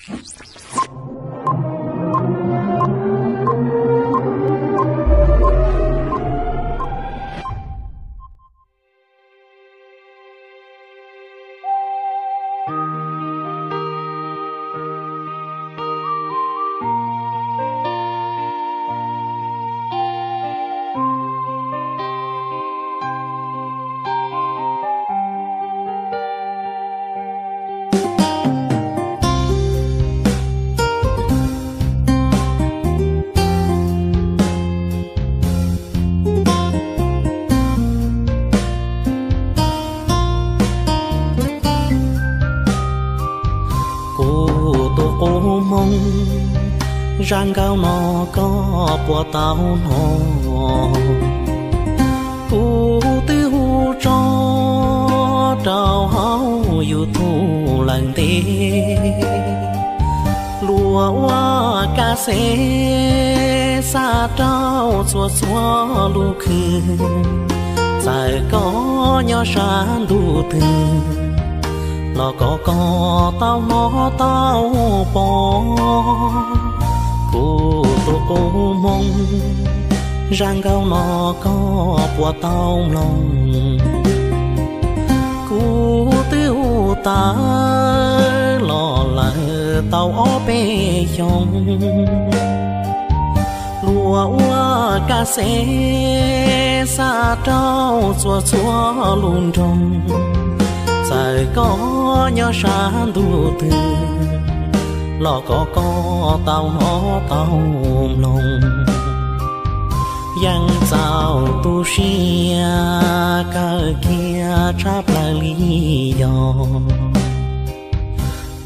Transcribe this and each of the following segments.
Kuv tus qub hmoov, zaj nkauj no koj puas tau hnov? Kuv twb hu tso rau hauv YouTube lawm ntev, luag ua kas xev xa rau txhua txhua lub khw. Txawm koj nyob sab ntuj twg los kom koj tau hnov tau pom kuv tus qub hmoov. Zaj nkauj no koj puas tau mloog? Kuv twb hu tawm los lawm tau ob peb xyoos, luag ua kas xev xa rau txhua txhua lub nroog. Txawm koj nyob sab ntuj twg los kom koj tau hnov tau mloog. Yeej txaus tu siab kawg kiag tshaj plaws li yog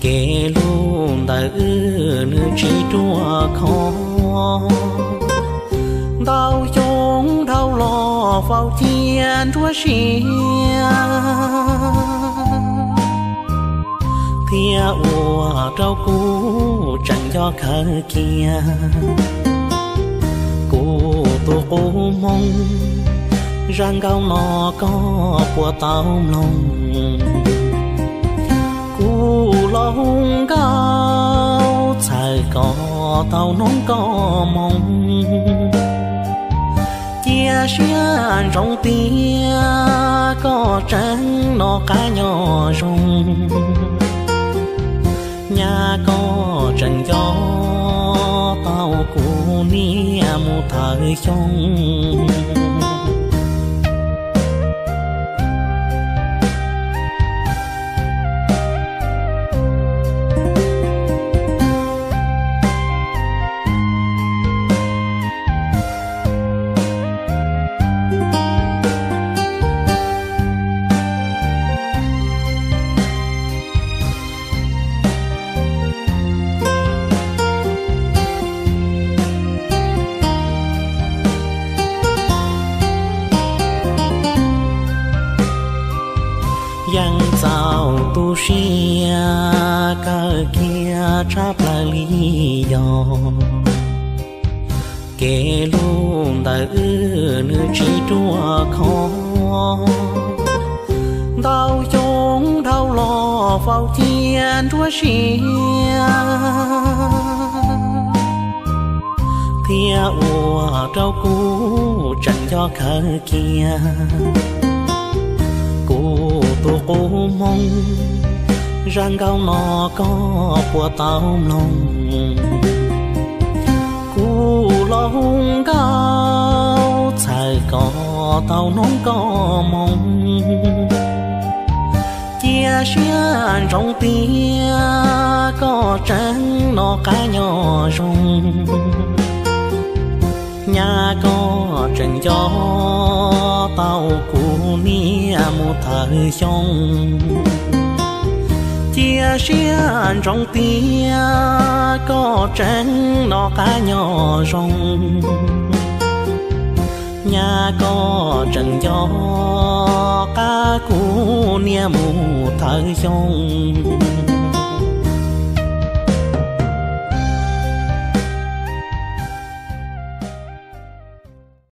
kev hlub ntawm wb nws tsis ruaj khov. Ntau xyoo dhau los faus cia nruab siab, thiab ua rau kuv tseem nco kawg kiag kuv tus qub hmoov. Zaj nkauj no koj puas tau mloog? Kuv los hu nkauj txhawm kom tau hnov koj moo. Cia siab ntsoov tias koj tseem noj qab nyob zoo, nyaj koj tseem nco tau kuv niaj mus thawm xyoo. Yeej txaus tu siab kawg kiag tshaj plaws li yog kev hlub ntawm wb nws tsis ruaj khov. Ntau xyoo dhau los faus cia nruab siab, thiab ua rau kuv tseem nco kawg kiag kuv tus qub hmoov. Zaj nkauj no koj puas tau mloog? Kuv los hu nkauj txhawm kom tau hnov koj moo. Cia siab ntsoov tias koj tseem noj qab nyob zoo, nyaj koj tseem nco tau kuv niaj mus thawm xyoo. Cia siab ntsoov tias koj tseem noj qab nyob zoo, nyaj koj tseem nco qab kuv niaj mus thawm xyoo.